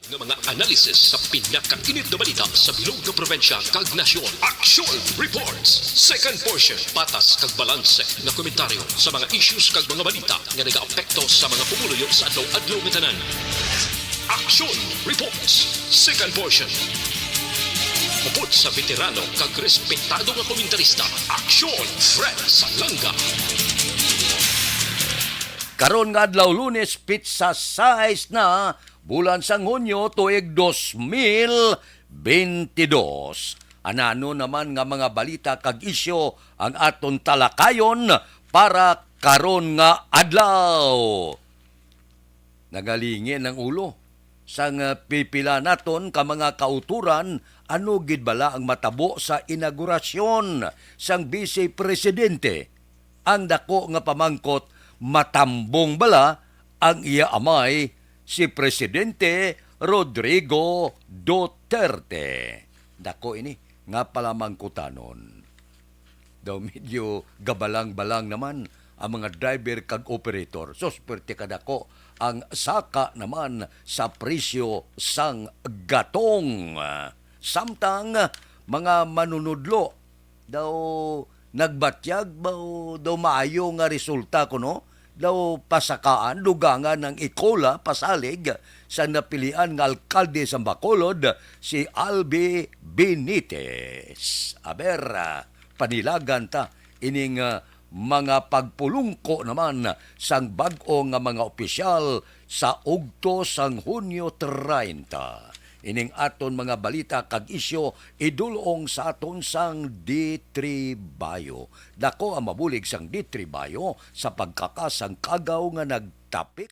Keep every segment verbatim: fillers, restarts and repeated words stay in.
Nga mga analisis sa pinakainit nga balita sa bilog nga probinsya kag nasyon. Action Reports, second portion, patas kag balanse nga komentaryo sa mga issues kag mga balita nga nagaapekto sa mga pumuluyo sa adlaw-adlaw nga tanan. Action Reports, second portion. Upod sa veterano kag respetado nga komentarista, Action Fred Salanga. Karon nga adlaw, Lunes, pitsa sais na, bulan sang Hunyo, tuig dos mil bentidós. Anano naman nga mga balita kag isyu ang aton talakayon para karon nga adlaw? Nagalingin ang ulo sang, ah, pipila naton ka mga kauturan, ano gid bala ang matabo sa inaugurasyon sang Vice Presidente? Ang dako nga pamangkot, matambong bala ang iya amay, si Presidente Rodrigo Duterte? Dako ini nga palamangkutanon. Daw medyo gabalang-balang naman ang mga driver kag operator. Sus, pwerte kadako ang saka naman sa presyo sang gatong. Samtang mga manunudlo daw nagbatyag ba o daw maayo nga resulta kuno daw pasakaan, dugangan ang ikola pasalig sa napilian nga alkalde sa Bacolod, si Albi Benitez. Aber, ah, panilagan ta ining, ah, mga pagpulungko naman sang bag-o nga mga opisyal sa ugto sang Hunyo treinta. Ining aton mga balita kag isyu idulong sa aton sang D three Bio. Dako ang mabulig sang D three Bio sa pagkakasang kagaw nga nagtapik.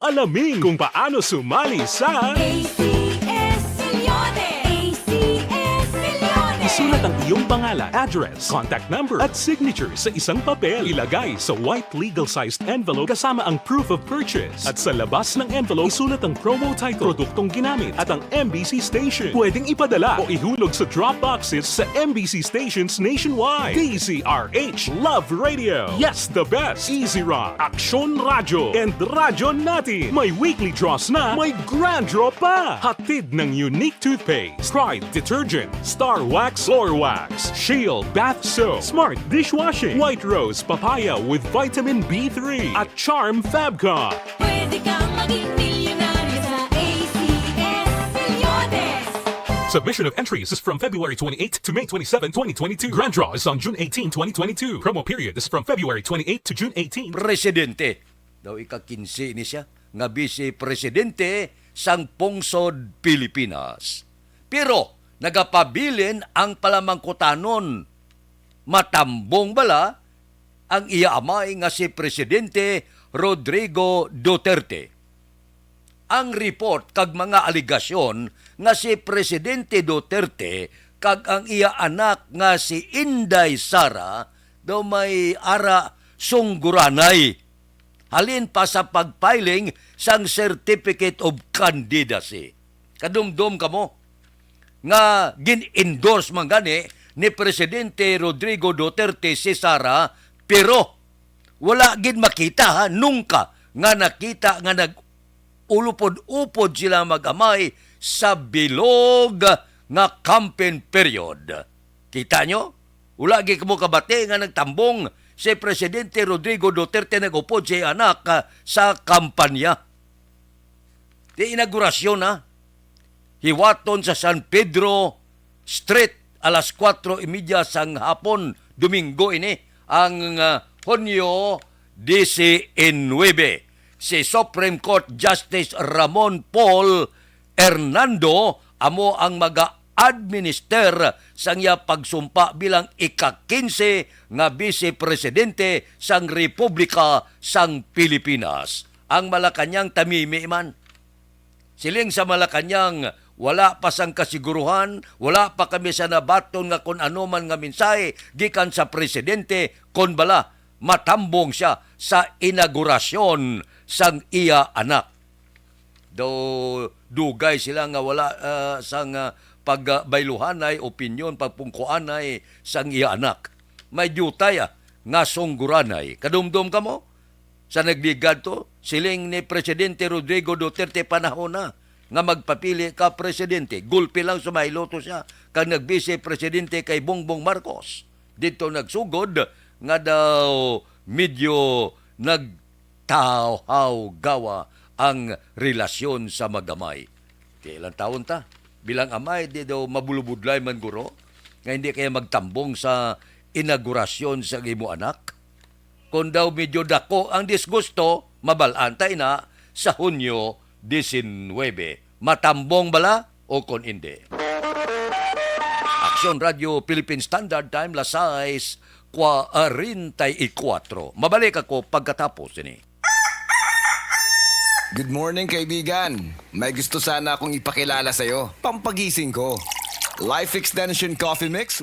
Alamin kung paano sumali sa A C S Milyones! A C S Milyones! Isulat ang iyong pangalan, address, contact number, at signature sa isang papel. Ilagay sa white legal-sized envelope kasama ang proof of purchase. At sa labas ng envelope, isulat ang promo title, produktong ginamit, at ang M B C station. Pwedeng ipadala o ihulog sa drop boxes sa M B C stations nationwide. D Z R H Love Radio. Yes, the best. Easy Rock, Aksyon Radyo, and Radyo Natin. May weekly draws na, may grand draw pa. Hatid ng Unique Toothpaste, Pride Detergent, Star Wax Floor Wax, Shield Bath Soap, Smart Dishwashing, White Rose Papaya with Vitamin B three, at Charm Fabcon. Pwede kang maging milyonaryo sa A C S Milyones. Submission of entries is from February twenty-eight to May twenty-seven, twenty twenty-two. Grand draw is on June eighteen, twenty twenty-two. Promo period is from February twenty-eight to June eighteen. Presidente. Daw ika-kinse ni siya nga Vice Presidente sang pungsod Pilipinas. Pero nagapabilin ang palamangkutanon. Matambong bala ang iya amay nga si Presidente Rodrigo Duterte? Ang report kag mga alegasyon nga si Presidente Duterte kag ang iya anak nga si Inday Sara daw may ara sungguranay halin pa sa pag-filing sang Certificate of Candidacy. Kadumdom kamo nga gin-endorse man gani ni Presidente Rodrigo Duterte si Sara, pero wala gid makita, ha, nungka nga nakita nga nag-ulupod-upod sila mag-amay sa bilog nga campaign period. Kita nyo? Wala gid kamo kabati nga nagtambong si Presidente Rodrigo Duterte nag-upod sa iya anak, ah, sa kampanya. Di inaugurasyon na. Hiwaton sa San Pedro Street, alas kuwatro y media sang hapon, Domingo ini, ang, ah, Hunyo disinuybe. Si Supreme Court Justice Ramon Paul Hernando amo ang maga-administer sang iya pagsumpa bilang ika-kinse nga Bise Presidente sang Republika sang Pilipinas. Ang Malacañang tamimi man. Siling sa Malacañang, wala pa sang kasiguruhan, wala pa kami sa nabaton nga kon ano man nga mensahe gikan sa presidente, kon bala matambong siya sa inaugurasyon sang iya anak. Daw dugay sila nga wala, ah, sang, ah, pagbayluhanay, opinyon, pagpungkoanay sang iya anak. may diutay, ah, nga sungguranay. Kadumdom kamo? Sa nagligad to, siling ni Presidente Rodrigo Duterte panahon na nga magpapili ka presidente. Gulpi lang sumahilo to siya kag nag-Vice Presidente kay Bongbong Marcos. Didto nagsugod nga daw medyo nagtawhaw gawa ang relasyon sa magamay. Kay ilang taon ta? Bilang amay, di daw mabulubudlay man guro nga hindi kaya magtambong sa inaugurasyon sa imo anak? Kung daw medyo dako ang disgusto, mabal-an ta ina sa Hunyo diecinuebe. Matambong bala o kon indi? Aksyon Radio Philippine Standard Time, las sais cuarenta y cuatro. Mabalik ako pagkatapos ini. Good morning, kaibigan. May gusto sana akong ipakilala sa'yo. Pampagising ko. Life Extension Coffee Mix.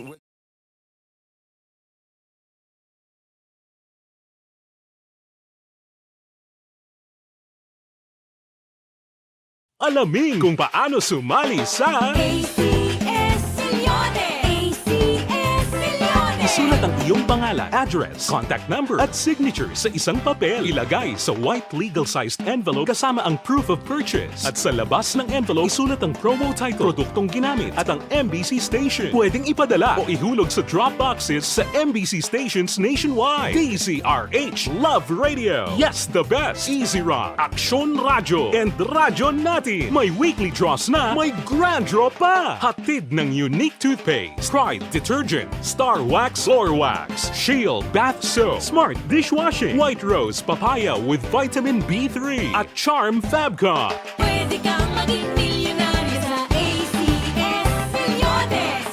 Alamin kung paano sumali sa A C S Milyones! A C S Milyones! Isulat ang iyong pangalan, address, contact number, at signature sa isang papel. Ilagay sa white legal-sized envelope kasama ang proof of purchase. At sa labas ng envelope, isulat ang promo title, produktong ginamit, at ang M B C station. Pwedeng ipadala o ihulog sa drop boxes sa M B C stations nationwide. D Z R H, Love Radio. Yes, the best. Easy Rock, Aksyon Radyo, and Radyo Natin. May weekly draws na, may grand draw pa. Hatid ng Unique Toothpaste, Pride Detergent, Star Wax, Floor Wax, Shield Bath Soap, Smart Dishwashing, White Rose Papaya with Vitamin B three, at Charm Fabcon. Pwede kang maging milyonaryo sa A C S Milyones.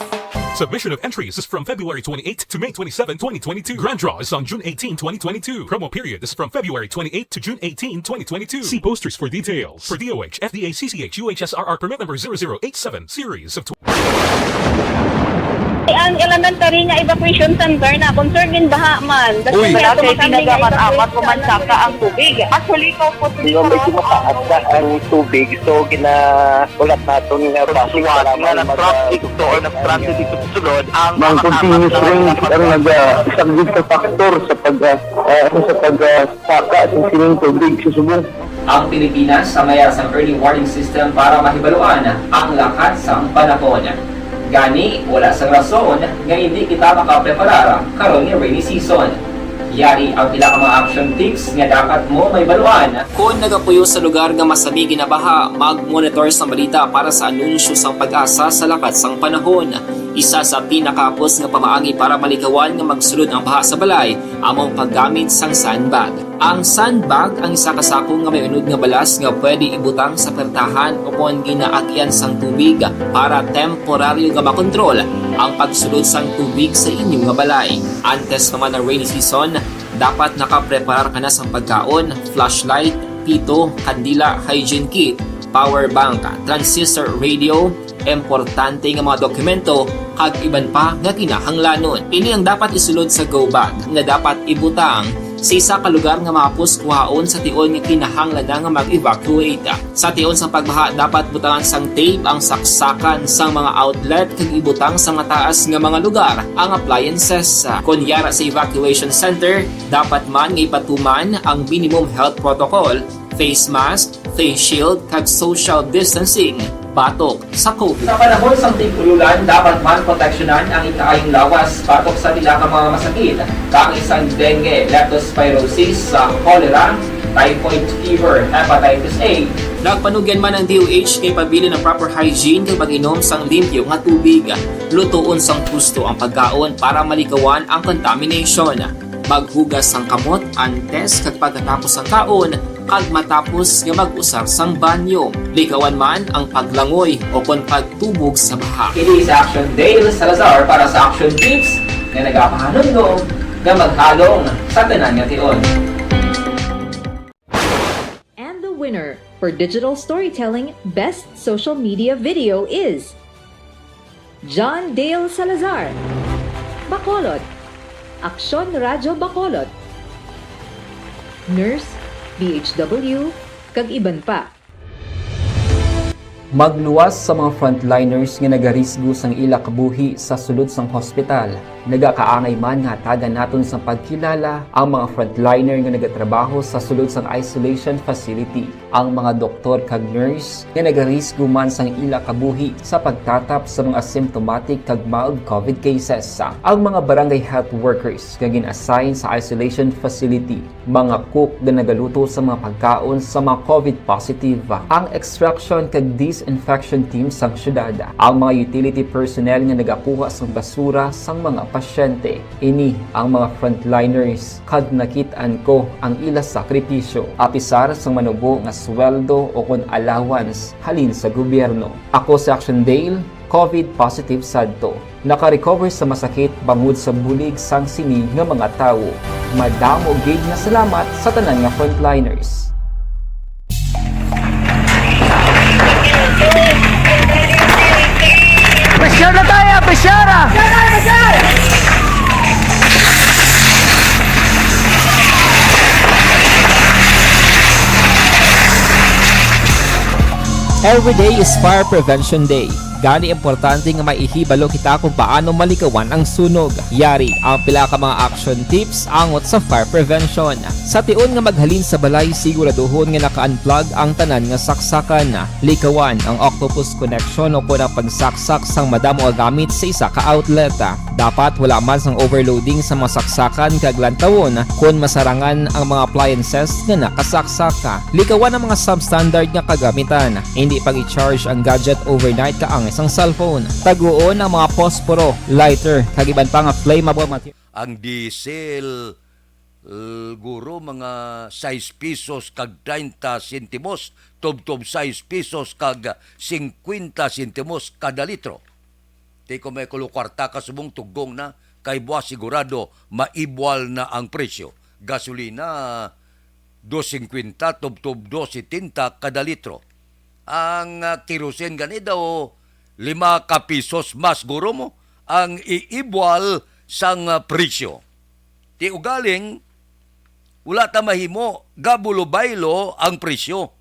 Submission of entries is from February twenty-eighth to May twenty-seven, twenty twenty-two. Grand draw is on June eighteen, twenty twenty-two. Promo period is from February twenty-eighth to June eighteen, twenty twenty-two. See posters for details. For D O H, F D A, C C H, U H S R R permit number zero zero eight seven, series of Ang elementary nga evacuation center na concern in baha man. Uy. Wala kay pinagamat-amat ko man saka ang tubig. Actually, ikaw po, Di ba, medyo mataas na ang tubig, so ginaulat naton nga base nga lang mag-, nag-traffic to or nag-transit dito sa sulod ang mga continuous rain ang nagasaglit sa factor sa pag, ah, ah, sa pag, ah, saka sa sining tubig sa subong. Ang Pilipinas ang mayara sang early warning system para mahibaluan ang lakat sang panahon. Gani, wala sang rason nga indi kita makapreparar karon nga rainy season. Yari ang pila ka mga action tips nga dapat mo mahibaluan. Kon nagapuyo sa lugar nga masami ginabaha, mag-monitor sang balita para sa anunsyo sang PAGASA sa lakat sang panahon. Isa sa pinakahapos nga pamaagi para malikawan nga magsulod ang baha sa balay amo ang paggamit sang sandbag. Ang sandbag ang isa ka sako nga may unod nga balas nga pwede ibutang sa pertahan o kon ginaagyan sang tubig para temporaryo nga makontrol ang pagsulod sang tubig sa inyo nga balay. Antes pa man ang rainy season, dapat nakapreparar ka na sang pagkaon, flashlight, pito, kandila, hygiene kit, power bank, transistor radio, importante nga mga dokumento, kag iban pa nga kinahanglanon. Ini ang dapat isulod sa go bag nga dapat ibutang sa isa ka lugar nga mahapos kuhaon sa tion nga kinahanglan na nga mag-evacuate. Sa tion sang pagbaha, dapat butangan sang tape ang saksakan sang mga outlet kag ibutang sa mataas nga mga lugar ang appliances. Kon yara sa evacuation center, dapat man nga ipatuman ang minimum health protocol, face mask, face shield, kag social distancing batok sa COVID. Sa panahon sang tig-ululan, dapat man proteksyonan ang ikaayong lawas batok sa pila ka mga masakit, kaangay sang dengue, leptospirosis, sa cholera, typhoid fever, hepatitis A. Nagpanugyan man ang D O H nga ipabilin ang proper hygiene kag pag-inom sang limpyo nga tubig. Lutoon sang husto ang pagkaon para malikawan ang contamination. Maghugas sang kamot antes kag pagkatapos sang kaon, kag matapos nga mag-usar sang banyo. Likawan man ang paglangoy o kon pagtubog sa baha. Kini si Action Dale Salazar para sa Action Tips nga nagapahanumdom nga maghalong sa tanan nga tion. And the winner for Digital Storytelling Best Social Media Video is John Dale Salazar, Bacolod, Aksyon Radyo Bacolod, Nurse, D H W, kag iban pa. Magluwas sa mga frontliners nga nagarisgo sang ila kabuhi sa sulod sang hospital. Nagakaangay man nga hatagan naton sang pagkilala ang mga frontliner nga nagatrabaho sa sulod sang isolation facility, ang mga doktor kag nurse nga nagarisgo man sang ila kabuhi sa pagtatap sa mga symptomatic kag mild covid cases, ang mga barangay health workers nga gin-assign sa isolation facility, mga cook nga nagaluto sa mga pagkaon sa mga covid positive, ang extraction kag disinfection team sang syudad, ang mga utility personnel nga nagakuha sang basura sang mga pasyente. Ini ang mga frontliners, kag nakit-an ko ang ila sakripisyo, apisar sang manubo nga sweldo o kon allowance halin sa gobyerno. Ako si Action Dale, covid positive sadto. Naka-recover sa masakit bangod sa bulig sang sini nga mga tawo. Madamo gid nga salamat sa tanan nga frontliners. Pressure na tayo, pressure! Every day is Fire Prevention Day. Gani, importante nga maihibalo kita kung paano malikawan ang sunog. Yari ang pila ka mga action tips angot sa fire prevention. Sa tion nga maghalin sa balay, siguraduhon nga naka-unplug ang tanan nga saksakan. Likawan ang octopus connection o kon ang pagsaksak sang madamo nga gamit sa isa ka outlet. Dapat wala man sang overloading sa mga saksakan kag lantawon kon masarangan ang mga appliances nga nakasaksak. Likawan ang mga substandard nga kagamitan. Hindi pag-i-charge ang gadget overnight kaangay sang cellphone. Taguon ang mga posporo, lighter, kag iban pa nga flammable material. Ang diesel, l-, guro, mga sais pesos kag treinta sentimos, tubtob sais pesos kag cincuenta sentimos kada litro. Ti kung may kulo kwarta ka subong, tuggong na, kay buwas sigurado maibwal na ang presyo. Gasolina, dos cincuenta tubtob dos setenta kada litro. Ang, ah, kerosene gani daw lima ka pisos mas, guro, mo ang iibwal sang, ah, presyo. Ti ugaling, wala ta mahimo gabulo-baylo ang presyo.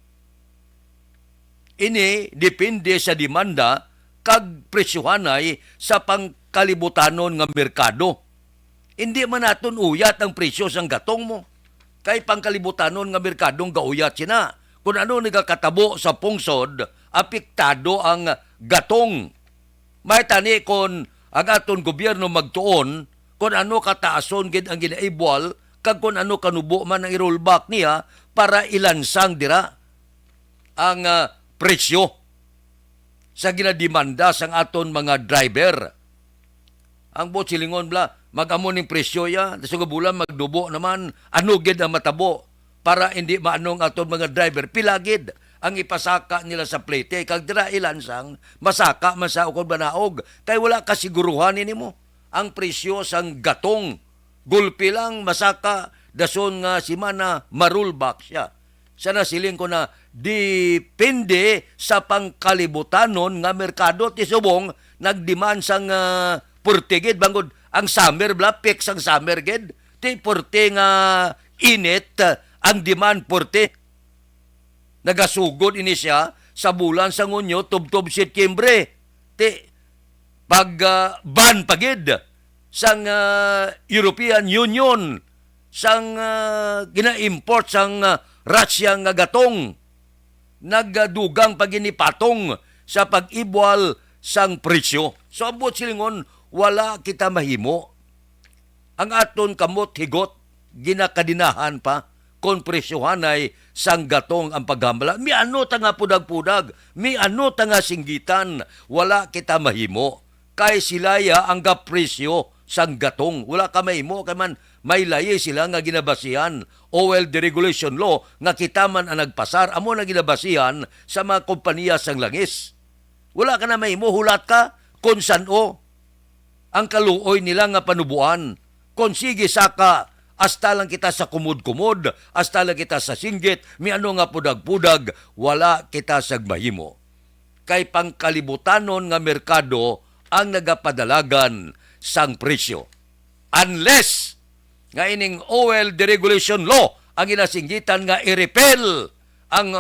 Ini depende sa demanda kag presyohanay sa pangkalibutanon nga merkado. Indi man naton uyat ang presyo sang gatong, mo, kay pangkalibutanon nga merkadong gauyat sina. Kon ano nagakatabo sa pungsod, apektado ang gatong. May tani kon ang aton gobyerno magtuon kon ano kataason gid ang ginaibwal kag kon ano kanubo man ang i-rollback niya para ilansang dira ang, ah, presyo sa ginademanda sang aton mga driver. Ang buot silingon bala, mag-amo ning presyo ya, sa sunod bulan magdubo naman, ano gid ang matabo para hindi maano ang aton mga driver? Pila gid ang ipasaka nila sa plete, kag dira ilansang, masaka man sa ukon manaog, kay wala kasiguruhan ini mo. Ang presyo sang gatong, gulpi lang, masaka, dason nga semana, ma-rollback siya. Sa nasiling ko na, depende sa pangkalibutanon nga merkado, ti subong nagdemand sang, ah, puwerte gid, bangod ang summer bala, peak sang summer gid, ti puwerte nga init, ah, ang demand, puwerte. Nagasugod ini siya sa bulan sang Hunyo tubtob Setyembre. Ti pag, ah, ban pa gid sang, ah, European Union sang, ah, gina-import sang, ah, Russia nga gatong, nagadugang pa gid ni patong sa pag-ibwal sang presyo. So, ang buot silingon, wala kita mahimo. Ang aton kamot higot, ginakadinahan pa kon presyohanay sang gatong ang paghambal. Miano ta nga pudag-pudag, miano ta nga singgitan, wala kita mahimo. Kay sila ya ang gapresyo sang gatong. Wala ka mahimo, kay man may layi sila nga ginabasihan. Oil deregulation law nga kita man ang nagpasar, amo na ginabasihan sa mga kompanya sang langis. Wala ka na mahimo, hulat ka kon san-o ang kaluoy nila nga panuboan. Kon sige saka, hasta lang kita sa kumod-kumod, hasta lang kita sa singgit, miano nga pudag-pudag, wala kita sagmahimo. Kay pangkalibutanon nga merkado ang nagapadalagan sang presyo. Unless nga ining oil deregulation law ang ginasinggitan nga i-repeal ang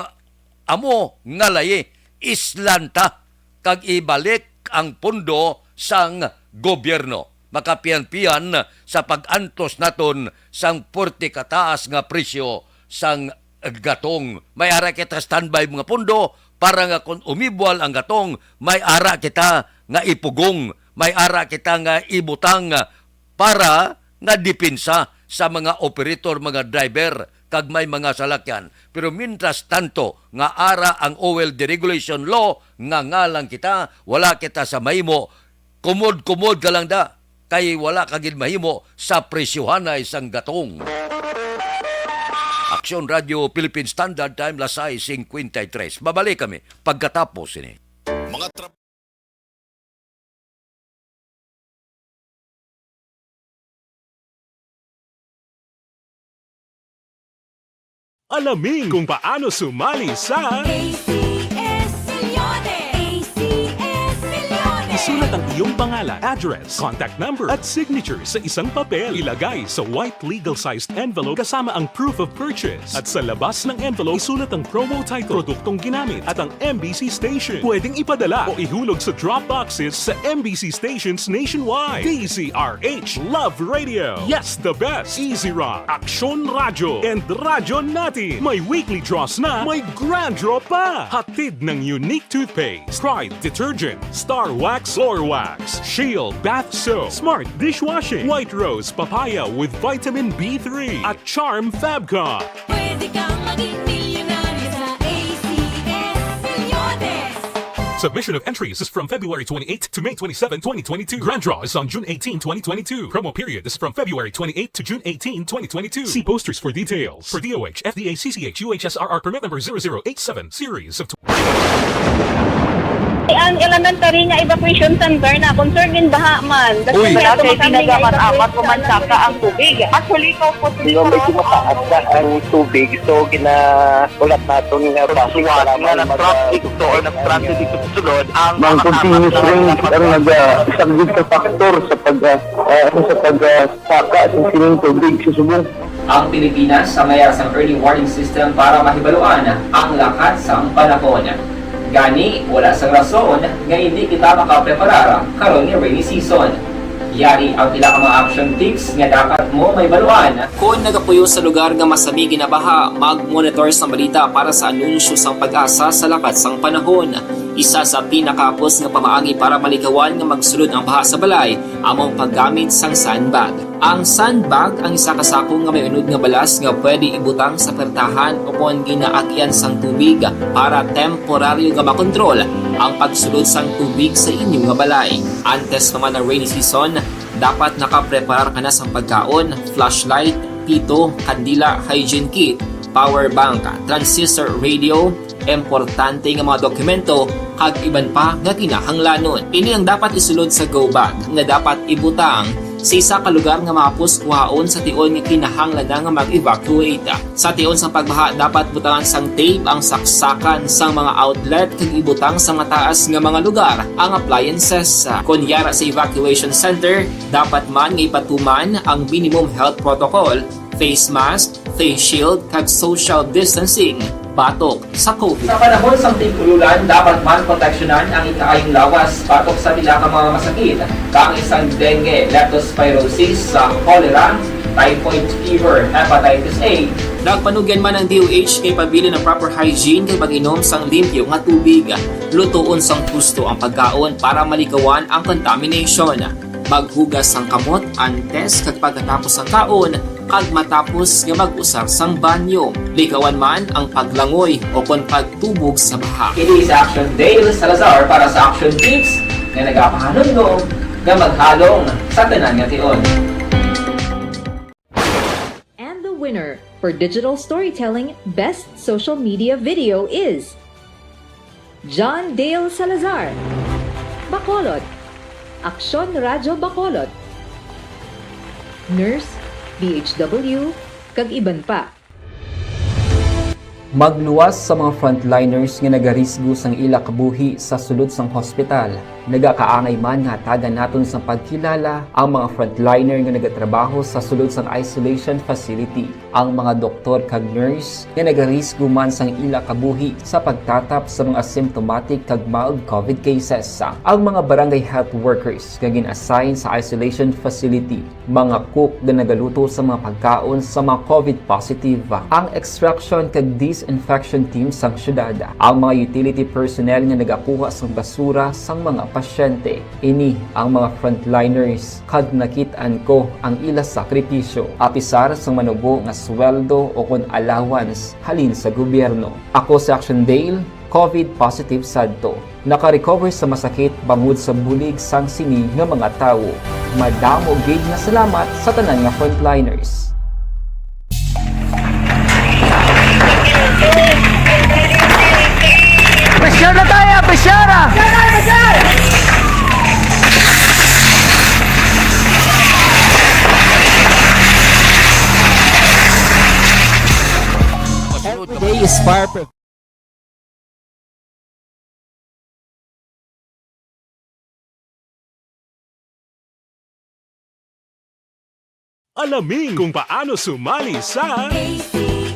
amo nga layi, islanta kag ibalik ang pondo sang gobyerno. makapian-pian sa pag-antos naton sang puwerte kataas nga presyo sang gatong. May ara kita standby mga pondo para nga kon umibwal ang gatong, may ara kita nga ipugong, may ara kita nga ibutang para nga depensa sa mga operator, mga driver, kag may mga salakyan. Pero mientras tanto nga ara ang oil deregulation law, nga nga lang kita, wala kita sa mahimo, kumod-kumod ka lang da, kay wala ka gid mahimo sa presyohanay sang gatong. Aksyon Radio Philippine Standard Time, las sais cincuenta y tres. Babalik kami pagkatapos ini. Mga tra- Alamin kung paano sumali sa A C S Milyones! A C S Milyones! Isulat ang iyong pangalan, address, contact number, at signature sa isang papel. Ilagay sa white legal-sized envelope kasama ang proof of purchase. At sa labas ng envelope, isulat ang promo title, produktong ginamit, at ang M B C station. Pwedeng ipadala o ihulog sa drop boxes sa M B C stations nationwide. D Z R H Love Radio. Yes, the best. Easy Rock, Aksyon Radyo, and Radyo Natin. May weekly draws na, may grand draw pa. Hatid ng Unique Toothpaste, Pride Detergent, Star Wax, Floor Wax, Shield Bath Soap, Smart Dishwashing, White Rose Papaya with Vitamin B three, at Charm Fabcon. Pwede kang maging milyonaryo sa A C S Milyones. Submission of entries is from February twenty-eighth to May twenty-seven, twenty twenty-two. Grand draw is on June eighteen, twenty twenty-two. Promo period is from February twenty-eighth to June eighteen, twenty twenty-two. See posters for details. For D O H, F D A, C C H, U H S R R permit number zero zero eight seven, series of Ang elementary nga evacuation center na concern gid baha man. Uy. Wala kay pinagamat-amat ko man saka ang tubig. Actually, ko po Pero medyo mataas na ang tubig, so ginaulat naton nga bus nga nag-traffic to or nag-transit dito sa sulod ang Mang continuous rain ang nag-, ah, isang big factor sa pag, ah, ah, sa pag, ah, saka sa sining tubig sa subong. Ang Pilipinas sa mayara sang early warning system para mahibaluan ang lakat sang panahon. Gani, wala sang rason nga indi kita makapreparar karon nga rainy season. Yari ang pila ka mga action tips nga dapat mo mahibaluan. Kon nagapuyo sa lugar nga masami ginabaha, mag-monitor sang balita para sa anunsyo sang PAGASA sa lakat sang panahon. Isa sa pinakahapos nga pamaagi para malikawan nga magsulod ang baha sa balay amo ang paggamit sang sandbag. Ang sandbag ang isa ka sako nga may unod nga balas nga pwede ibutang sa pertahan ukon ginaagyan sang tubig para temporaryo nga makontrol ang pagsulod sang tubig sa inyo nga balay. Antes pa man ang rainy season, dapat nakapreparar ka na sang pagkaon, flashlight, pito, kandila, hygiene kit, power bank, transistor radio, importante nga mga dokumento, kag iban pa nga kinahanglanon. Ini ang dapat isulod sa go bag nga dapat ibutang sa isa ka lugar nga mahapos kuhaon sa tion nga kinahanglan na nga mag-evacuate. Sa tion sang pagbaha, dapat butangan sang tape ang saksakan sang mga outlet kag ibutang sa mataas nga mga lugar ang appliances. Kon yara sa evacuation center, dapat man nga ipatuman ang minimum health protocol, face mask, face shield, kag social distancing batok sa COVID. Sa panahon sang tig-ululan, dapat man proteksyonan ang ikaayong lawas batok sa pila ka mga masakit, kaangay sang dengue, leptospirosis, sa cholera, typhoid fever, hepatitis A. Nagpanugyan man ang D O H kay pabilin ang proper hygiene kag pag-inom sang limpyo nga tubig. Lutoon sang husto ang pagkaon para malikawan ang contamination. Maghugas sang kamot antes kag pagkatapos sang kaon kag matapos nga mag-usar sang banyo. Likawan man ang paglangoy o kon pagtubog sa baha. Kini sa Action Dale Salazar para sa Action Tips nga nagapahanumdom nga maghalong sa tanan nga tion. And the winner for Digital Storytelling Best Social Media Video is John Dale Salazar, Bacolod, Aksyon Radyo Bacolod, Nurse, D H W, kag iban pa. Magluwas sa mga frontliners nga nagarisgo sang ila kabuhi sa sulod sang hospital Nagakaangay man nga hatagan naton sang pagkilala ang mga frontliner nga nagatrabaho sa sulod sang isolation facility, ang mga doktor kag nurse nga nagarisgo man sang ila kabuhi sa pagtatap sa mga symptomatic kag mild covid cases, ang mga barangay health workers nga gin-assign sa isolation facility, mga cook nga nagaluto sa mga pagkaon sa mga covid positive, ang extraction kag disinfection team sang syudad, ang mga utility personnel nga nagakuha sang basura sang mga pasyente. Ini ang mga frontliners, kag nakit-an ko ang ila sakripisyo, apisar sang manubo nga sweldo o kon allowance halin sa gobyerno. Ako si Action Dale, covid positive sadto. Naka-recover sa masakit bangod sa bulig sang sini nga mga tawo. Madamo gid nga salamat sa tanan nga frontliners. Pressure na tayo, pressure! Every day is far from Alamin kung paano sumali sa A C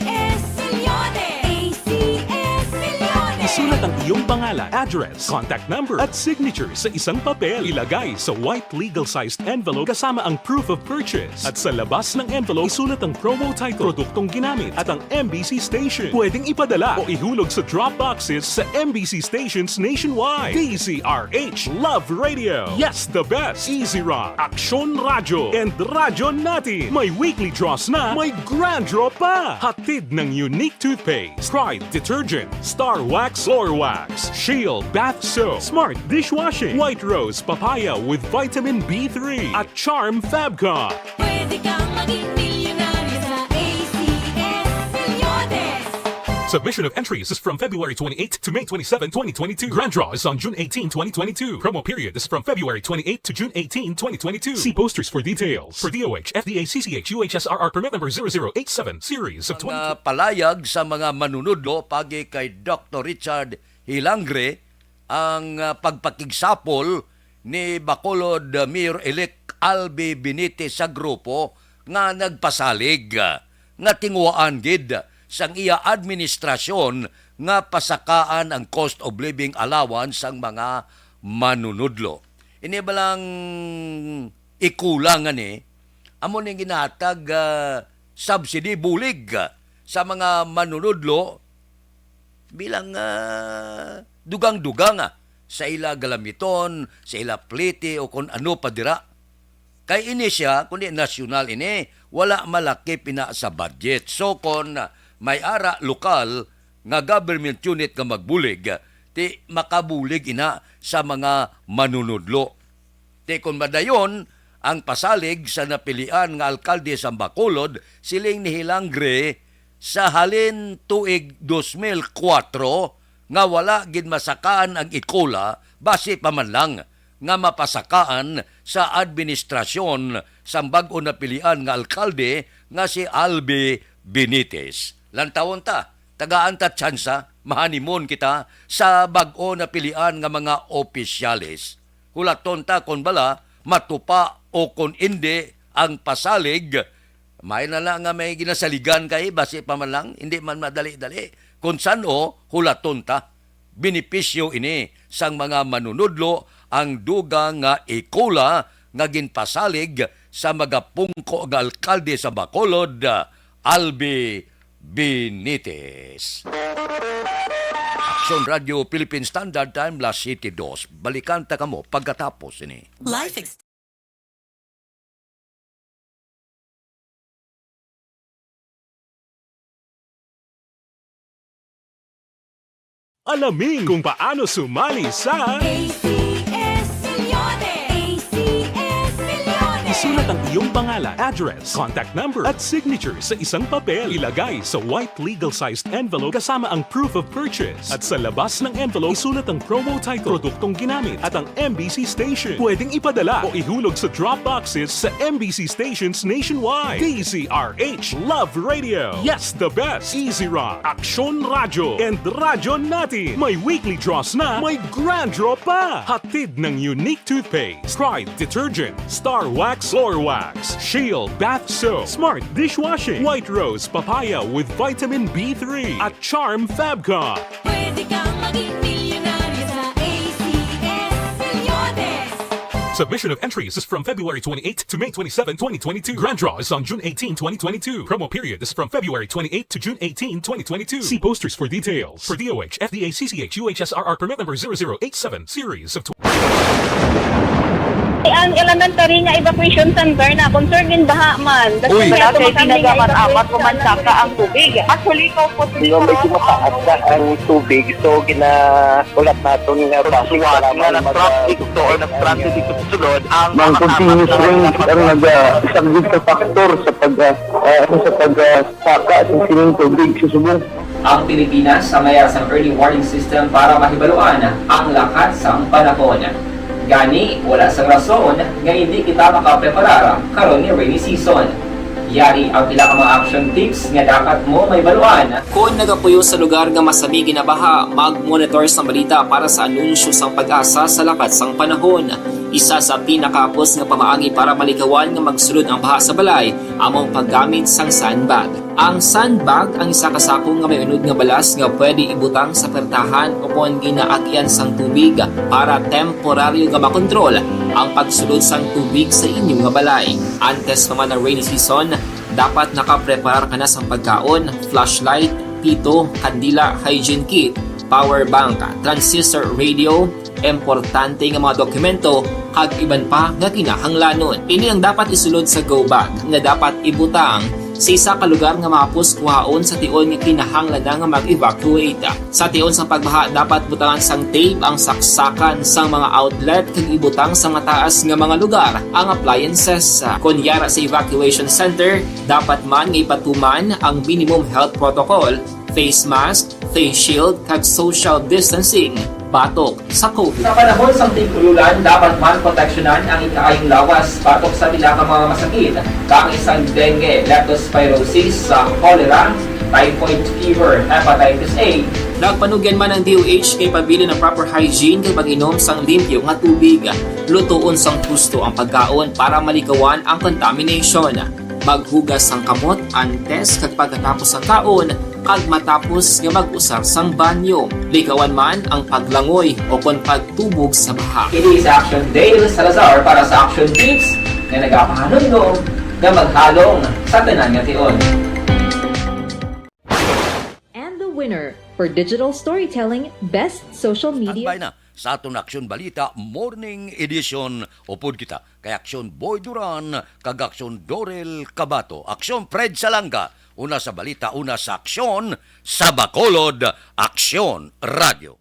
S Milyones! A C S Milyones! Isulat ang iyong pangalan, address, contact number, at signature sa isang papel. Ilagay sa white legal-sized envelope kasama ang proof of purchase. At sa labas ng envelope, isulat ang promo title, produktong ginamit, at ang M B C station. Pwedeng ipadala o ihulog sa drop boxes sa M B C stations nationwide. D Z R H, Love Radio, Yes the Best, Easy Rock, Aksyon Radyo, and Radyo Natin. May weekly draws na, may grand draw pa. Hatid ng Unique Toothpaste, Pride Detergent, Star Wax Floor Wax, Shield Bath Soap, Smart Dishwashing, White Rose Papaya with Vitamin B three, at Charm Fabcon. Pwede kang maging milyonaryo sa A C S Milyones. Submission of entries is from February twenty-eighth to May twenty-seven, twenty twenty-two. Grand draw is on June eighteen, twenty twenty-two. Promo period is from February twenty-eighth to June eighteen, twenty twenty-two. See posters for details. For D O H, F D A, C C H, U H S R R permit number zero zero eight seven, series of twenty. Mga palayag sa mga manunudlo pagi kay Doktor Richard Hilangre ang, ah, pagpakigsapol ni Bacolod Mayor-elect Albi Benitez sa grupo nga nagpasalig, ah, nga tinguhaan gid sang iya administrasyon nga pasakaan ang cost of living allowance sang mga manunudlo. Ini balang ikola nga ni, amo ning ginahatag, ah, subsidy, bulig, ah, sa mga manunudlo bilang, ah, dugang-dugang, ah, sa ila galamiton, sa ila plete o kon ano pa dira. Kay ini sia, kundi nasyonal ini, wala malakip ina sa budget. So kon may ara lokal nga government unit nga magbulig, ti makabulig ina sa mga manunudlo. Ti kon madayon ang pasalig sa napilian nga alkalde sa Bacolod, siling ni Hilangre, sa halin tuig dos mil kuwatro nga wala gid masakaan ang ikola, basi pa man lang nga mapasakaan sa administrasyon sang bag-o napilian nga alkalde nga si Albi Benitez. Lantawon ta, tagaan ta tsansa, mahanimon kita sa bag-o napilian nga mga opisyales. Hulaton ta kon bala matupa o kon indi ang pasalig. May na na nga may ginasaligan kay basi pa man lang, hindi man madali-dali. Kon san-o, hulaton ta. Benepisyo ini sang mga manunudlo ang dugang nga ikola nga ginpasalig sa magapungko nga alkalde sa Bacolod, Albi Benitez. Aksyon Radio Philippine Standard Time, las siete dos. Balikan ta kamo pagkatapos ini. Life ex- Alamin kung paano sumali sa A C S Milyones! A C S Milyones! Sulat ang iyong pangalan, address, contact number, at signature sa isang papel. Ilagay sa white legal-sized envelope kasama ang proof of purchase. At sa labas ng envelope, isulat ang promo title, produktong ginamit, at ang M B C station. Pwedeng ipadala o ihulog sa drop boxes sa M B C stations nationwide. D Z R H Love Radio. Yes, the best. Easy Rock, Aksyon Radyo, and Radyo Natin. May weekly draws na, may grand draw pa. Hatid ng Unique Toothpaste, Pride Detergent, Star Wax, Floor Wax, Shield Bath Soap, Smart Dishwashing, White Rose Papaya with Vitamin B three, at Charm Fabcon. Pwede kang maging milyonaryo sa A C S Reloaded. Submission of entries is from February twenty-eighth to May twenty-seven, twenty twenty-two. Grand draw is on June eighteen, twenty twenty-two. Promo period is from February twenty-eighth to June eighteen, twenty twenty-two. See posters for details. For D O H, F D A, C C H, U H S R R permit number zero zero eight seven, series of Ang elementary nga evacuation center na concerned in baha man. Uy. Wala kay tinaga man amat ko man saka ang tubig. Actually, ko po. Di ba may tumataas na ang tubig? So, ginahulat naton nga base nga nag-transit to or nag-transit dito sa sulod ang mga continuous rain ang nag-, ah, isang good factor sa pag, ah, ah, sa pag, ah, saka sa sining tubig sa subong. Ang Pilipinas ang mayara sang early warning system para mahibaluan ang lakat sang panahon. Gani, wala sang rason nga hindi kita makapreparar karon nga rainy season. Yari ang pila ka mga action tips nga dapat mo mahibaluan. Kon nagapuyo sa lugar nga masami ginabaha, mag-monitor sang balita para sa anunsyo sang PAGASA sa lakat sang panahon. Isa sa pinakahapos nga pamaagi para malikawan nga magsulod ang baha sa balay amo ang paggamit sang sandbag. Ang sandbag ang isa ka sako nga may unod nga balas nga pwede ibutang sa pertahan ukon ginaagian sang tubig para temporaryo nga makontrol ang pagsulod sang tubig sa inyo nga balay. Antes pa man ang rainy season, dapat nakapreparar ka na sang pagkaon, flashlight, pito, kandila, hygiene kit, power bank, transistor radio, importante nga mga dokumento, kag iban pa nga kinahanglanon. Ini ang dapat isulod sa go bag nga dapat ibutang sa isa ka lugar nga mahapos kuhaon sa tion nga kinahanglan na nga mag-evacuate. Sa tion sang pagbaha, dapat butangan sang tape ang saksakan sang mga outlet kag ibutang sa mataas nga mga lugar ang appliances. Kon yara sa evacuation center, dapat man nga ipatuman ang minimum health protocol, face mask, face shield, kag social distancing batok sa COVID. Sa panahon sang tig-ululan, dapat man proteksyonan ang ikaayong lawas batok sa pila ka mga masakit, kang isang dengue, leptospirosis, sa cholera, typhoid fever, hepatitis A. Nagpanugyan man ang D O H kay pabilin ang proper hygiene kag pag-inom sang limpyo nga tubig. Lutoon sang husto ang pagkaon para malikawan ang contamination. Maghugas sang kamot antes kag pagkatapos sang kaon, kag matapos nga mag-usar sang banyo. Likawan man ang paglangoy ukon pagtubog sa baha. Ini si Action Dale Salazar para sa Action Tips nga nagapahanumdom nga maghalong sa tanan nga tion. And the winner for digital storytelling, best social media. Standby na sa aton Aksyon Balita Morning Edition. Upod kita kay Aksyon Boy Duran kag Aksyon Dorel Cabato, Aksyon Fred Salanga, una sa balita, una sa aksyon, sa Bacolod, Aksyon Radyo.